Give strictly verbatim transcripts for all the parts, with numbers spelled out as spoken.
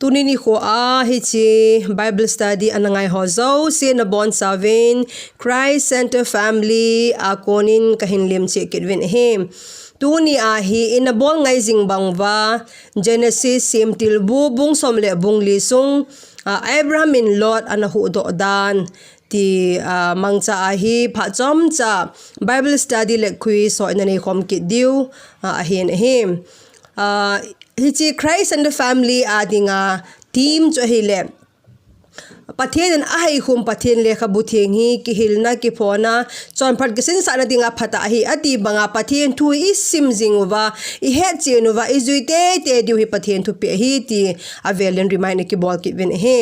Tuni nikho a hiche Bible study ana ngai ho jouse nabonchauvin Christ Center Family a konin kahin lemcheh kit uvin ahi. Tuni a hi ina bol ngai jing bang uva Genesis semtilbu bung som le bung li sung, a, Abraham in Lot ana huhdoh dan ti, a, mangcha a hi phat chomcha Bible study le quiz ho ina neikhom kit diu, a, ahin ahi. A, hiche Christ and the Family a dinga theme chu ahile, Pathen in ahaikhum Pathen lekhabu theng hi kihilna, kiphona, chonphat kisinsahna dinga phatah ahi, ati banga Pathen thu isim jing uva, ihetchen uva, ijui teitei diu hi Pathen thupeh ahi ti avelin remind ikibol kit uvin ahi.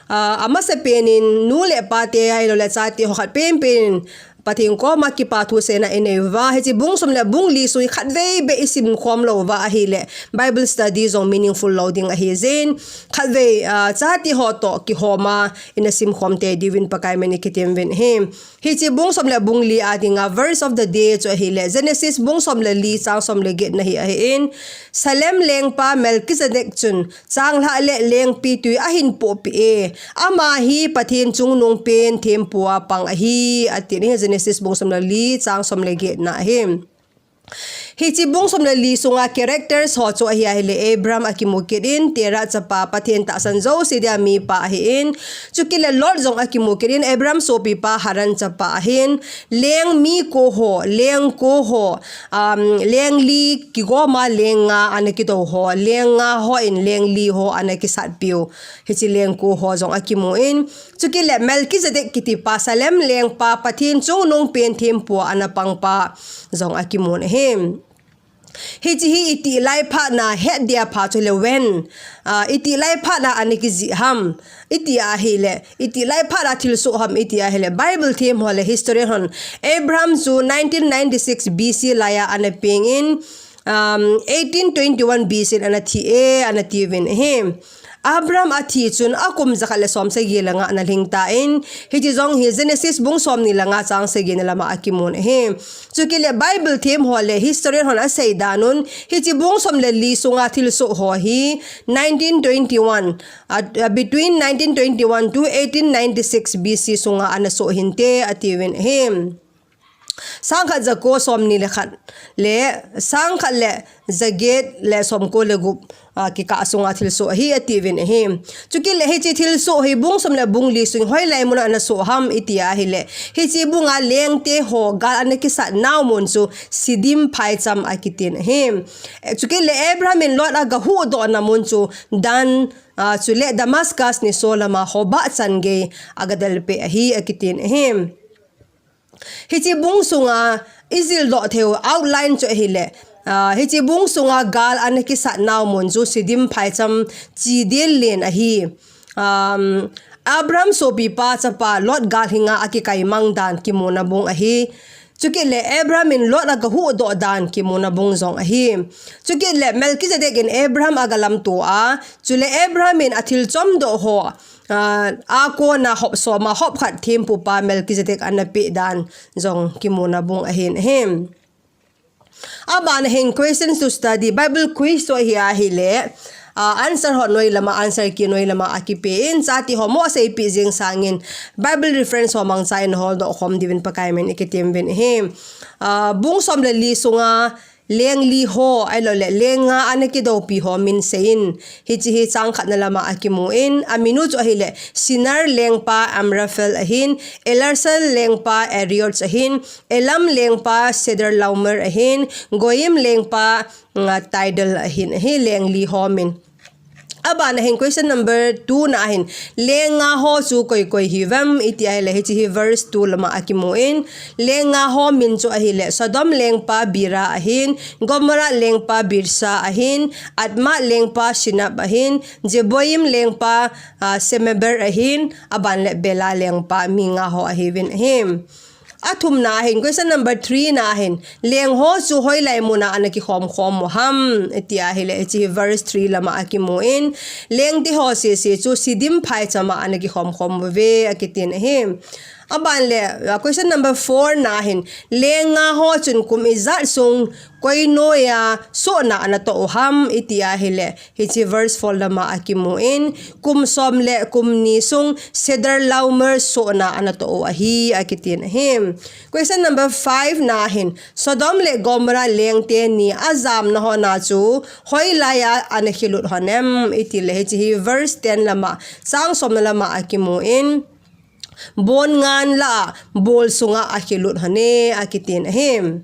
A, amasapen in nu le pa te ahilou le chate ho khat penpen in Pathen koma kipa thu seina inei uva, hiche bung som le bung li sung hi khatvei beh isim khom lou uva ahile Bible study jong meaningful lou ding ahi jeh in, khatvei, a, chate ho toh kihoma ina simkhom tei diuvin Pakai min ikitem uvin ahi. Hiche bung som le bung li a dinga verse of the day chu ahile Genesis bung som le li chang som le get na hi ahin, Salem lengpa Melchizedek chun changlhah le lengpi tui ahin pohpeh e. Ama hi Pathen chungnungpen thempu a pang ahi, atin ahi. Genesis bung som le li chang som le get na ahi. Hiche bung som le li sunga characters ho chu ahi ahile Abram akimu kit in, Terah chapa, Pathen tahsan jouse dia mipa ahin, chukit le Lot jong akimu kit in, Abram sopipa Haran chapa ahin, leng mi ko ho, leng ko ho, um, leng li kigoma leng nga ana kidou ho, leng nga hon leng li ho ana kisatpiu. Hiche leng ko ho jong akimu in, chukit le Melchizedek kitipa Salem lengpa Pathen chungnungpen thempu a ana pangpa jong akimun ahi. Hiche hi itih lai phat na het dia pha chu le ven. A, itih lai phat na ana kijih ham. Iti ahile, itih lai phat na thilsoh ham iti ahile, Bible them ho le history hon Abram chu nineteen ninety-six B C laiya ana peng in, um, eighteen twenty-one B C in ana thi e, ana tiuvin ahi. Abram athi chun akum jakhat le som sagi le nga ana lhing tan, hiche jong hi Genesis bung somni le nga chang sagina lama akimun ahi. Chukit le Bible them ho le historian hon asei dan un, hiche bung som le li sunga thilsoh ho hi nineteen twenty-one, a, a, between nineteen twenty-one to eighteen ninety-six B C sunga ana soh hinte atiuvin ahi. Sangkhat jako somni le khat le sangkhat le jaget le somko le gup, a, kikah sunga thilsoh ahi atiuvin ahi. Chukit le hiche thilsoh hi bung som le bung li sung hoilai muna ana soh ham iti ahile, hiche bunga lengte ho gal ana kisat nau mun chu Siddim phaicham akitin ahi. Chukit le Abraham in Lot aga huhdoh na mun chu Dan, a, chule Damascus niso lama Hobah chan gei aga delpeh ahi akitin ahi. Hiche bung sunga ijildoh theiu outline chu ahile, a, hiche bung sunga gal ana kisat nau mun chu Siddim phaicham chidel len ahi. Um, Abraham sopipa chapa Lot gal hinga akikai mang dan kimuna bung ahi. Chukit le Abraham in Lot aga huhdoh dan kimuna bung jong ahi. Chukit le Melchizedek in Abraham aga lamto a, chule Abraham in athil chomdoh ho, a, akona hop soma hop khat thempupa Melchizedek ana peh dan jong kimuna bung ahin ahi. Abana hin question to study, Bible quiz to hi ahile, a, answer ho noi lama, answer key noi lama akipe in, chate ho mo seipeh jing sangin Bible reference ho mangcha in holdoh khom diuvin Pakai min ikitem uvin ahi. A, bung som le li sunga leng li ho, ahilou le leng nga ana kidoupi ho min seiyin. Hiche hi chang khatna lama akimun, amin u chu ahile, Shinar lengpa Amraphel ahin, Ellasar lengpa Arioch ahin, Elam lengpa Chedorlaomer ahin, Goyim lengpa, mm, Tidal ahin, ahi leng li ho min. Abana hin question number two na hin, leng nga ho chu koi koi hiuvem iti ahile, hiche hi verse two lama akimun, leng nga ho min chu ahile, Sodom lengpa Bera ahin, Gomorrah lengpa Birsha ahin, Admah lengpa Shinab ahin, Zeboim lengpa, ah, Shemeber ahin, aban le Bela lengpa, mi nga ho ahiuvin ahi. Athumna hin, question number three na hin, leng ho chu hoilai muna ana kikhom khom u ham iti ahile, hiche hi verse three lama akimun, lengte ho sese chu Siddim phaichama ana kikhom khom uve akitin ahi. Aban le, uh, question number four na hin, leng nga ho chun kum ijat sung koi noiya sohna ana toh u ham iti ahile, hiche verse four lama akimun, kum som le kum ni sung cedar laumar sohna ana toh u ahi akitin ahi. Question number five na hin, Sodom le Gomorrah lengte ni ajamna hona chu hoilaiya ana khilut hon em iti le, hiche hi verse ten lama, chang somna lama akimun, bon ngan lah a bol sunga akhilut hon e akitin ahi.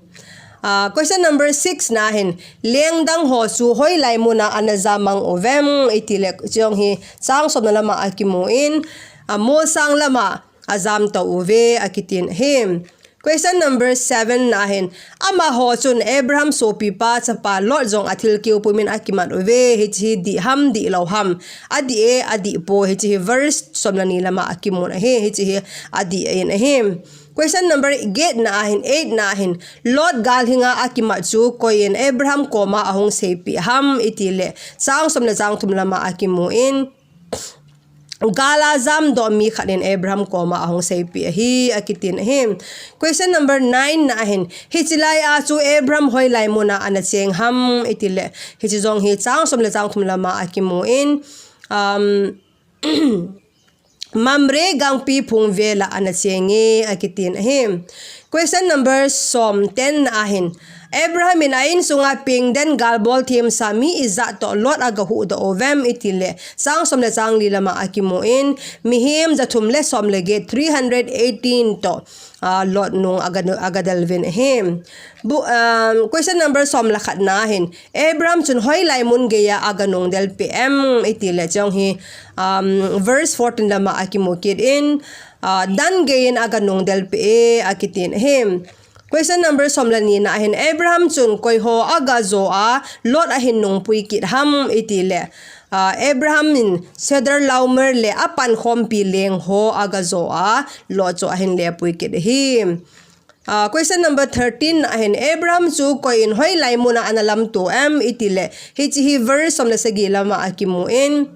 Ah, question number six na hin, lengdang ho chu hoilai muna ana jamang uvem iti le, chujong hi chang somna lama akimun, ah, molsang lama ajam to uve akitin ahi. Question number seven na hin, amaho chun Abraham sopipa chapa Lot jong athilkeu pumin akimat uve, hiche hi dih ham dih lou ham, adih e, adih poi, hiche hi verse som le ni lama akimun ahi, hiche hi adih in ahi. Question number eight na hin, eight na hin, Lot gal hinga akimat chu koiyin Abraham koma ahung seipeh ham iti le, chang som le chang thum lama akimun, gala jamdoh mi khat in Abraham koma ahung seipeh ahi akitin ahi. Question number nine na hin, hiche laiya chu Abraham hoilai muna ana cheng ham iti le, hiche jong hi chang som le chang thum lama akimun, um, Mamre gangpi phung vela ana cheng e akitin ahi. Question number som, ten na hin, Abraham in a insunga pengden galbol themsa mi ijat toh Lot aga huhdoh uvem iti le, chang som le chang li lama akimun, mihem jathum le som le get, three hundred eighteen toh, ah, Lot nung aga, aga del uvin ahi. Bu-, um, question number som le khat na hin, Abraham chun hoilai mun geiya aga nung del peh em iti le, chujong hi, um, verse fourteen lama akimu kit in, ah, Dan geiyin aga nung del peh e akitin ahi. Question number som le ni na hin, Abraham chun koiho aga jo a Lot ahin nungpui kit ham iti le, ah, Abraham in cedar laumar le apankhompi leng ho aga jo a Lot chu ahin lepui kit ahi. Ah, question number thirteen na hin, Abraham chu koiyin hoilai muna ana lamto em iti le, hiche hi verse som le sagi lama akimun,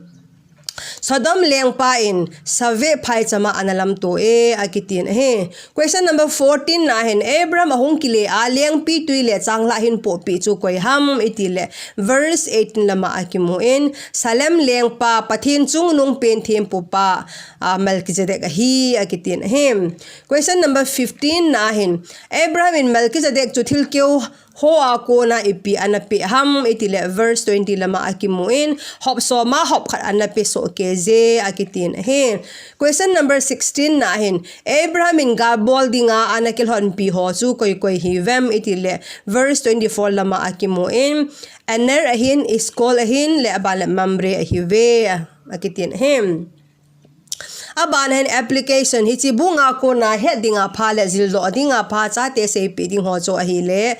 Sodom lengpa in save phaichama ana lamto e akitin ahi. Question number fourteen na hin, Abraham ahung kile a lengpi tui le changlhah hin pohpeh chu koi ham iti le, verse eighteen lama akimun, Salem lengpa Pathen chungnung pen thempupa, ah, Melchizedek ahi akitin ahi. Question number fifteen na hin, Abraham in Melchizedek chu thilkeu hoa kona ipi ana pe ham iti le, verse twenty lama akimun, hop soma hop khat ana pe soh kei je akitin ahi. Question number sixteen na hin, Abraham in galbol dinga ana kilhonpi ho chu koi koi hiuvem iti le, verse twenty-four lama akimun, Aner ahin, Eshcol ahin, le aban le Mamre ahiuve akitin ahi. Aban hin application, hiche bung a kona het dinga pha le jildoh dinga pha chate seipeh ding ho chu ahile,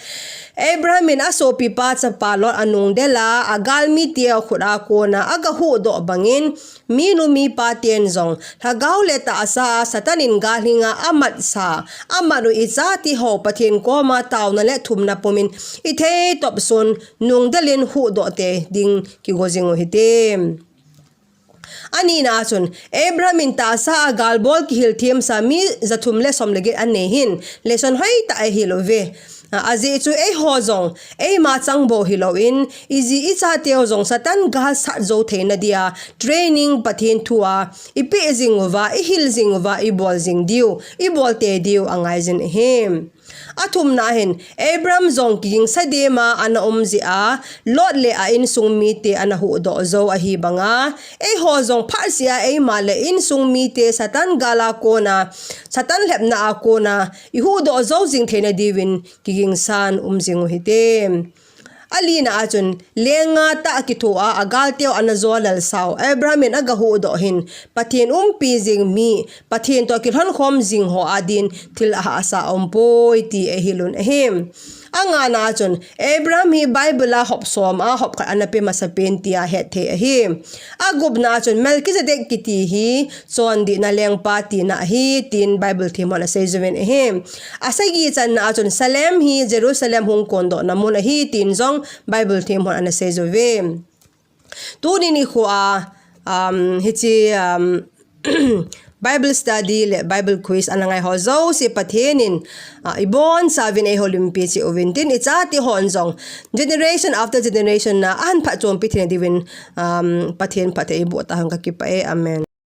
Abraham in asopipa chapa Lot anung del a, agalmite akhut a kona aga huhdoh bangin, minu mipa ten jong lhagao le tahsa a Satan in gal hinga amatsa, amat u ichate ho Pathen koma taona le thumna pumin ithei tobang sun nung del in huhdoh tei ding kigo jing u hite. Anina chun, Abraham in tahsa a galbol kihil themsa mi jathum le som le get anei hin, lesson hoitah ahil uve. A, ajeh chu eiho jong, eima changbou hilouvin, iji ichateu jong Satan gal sat jou theina dia, training Pathen thua, ipeh jing uva, ihil jing uva, ibol jing diu, ibol tei diu angai jin ahi. Athumna hin, Abraham jong kigingsa dema ana um jeh a, Lot le a insung mite ana huhdoh jou ahi banga, eiho jong phat seh a eima le insung mite Satan gal a kona, Satan lhepna a kona, ihuhdoh jou jing theina diuvin kigingsan um jing u hite. Alina a chun, leng nga tah kithoa, agalteu ana jolal sau Abraham in aga huhdoh hin, Pathen umpi jing mi, Pathen toh kilhon khom jing ho adin thil ahahsa aumpoi ti eihil un ahi. Angana a chun, Abraham hi Bible a hop som a hop khat ana pe masapen tia hetthei ahi. Agupna a chun, Melchizedek kiti hi chondihna lengpa tina ahi, tin Bible them hon asei jouvin ahi. Asagi channa a chun, Salem hi Jerusalem hung kondohna mun ahi, tin jong Bible them hon ana sei jouve. Tuni nikho a, um, hiche, um, Bible study le Bible quiz ana ngai ho jouse Pathen in, ah, ibonchauvin eiho limpi cheh uvin tin ichate hon jong generation after generation na ahin phatchompi theina diuvin, um, Pathen phatthei eiboh tauhen kakipah e. Amen.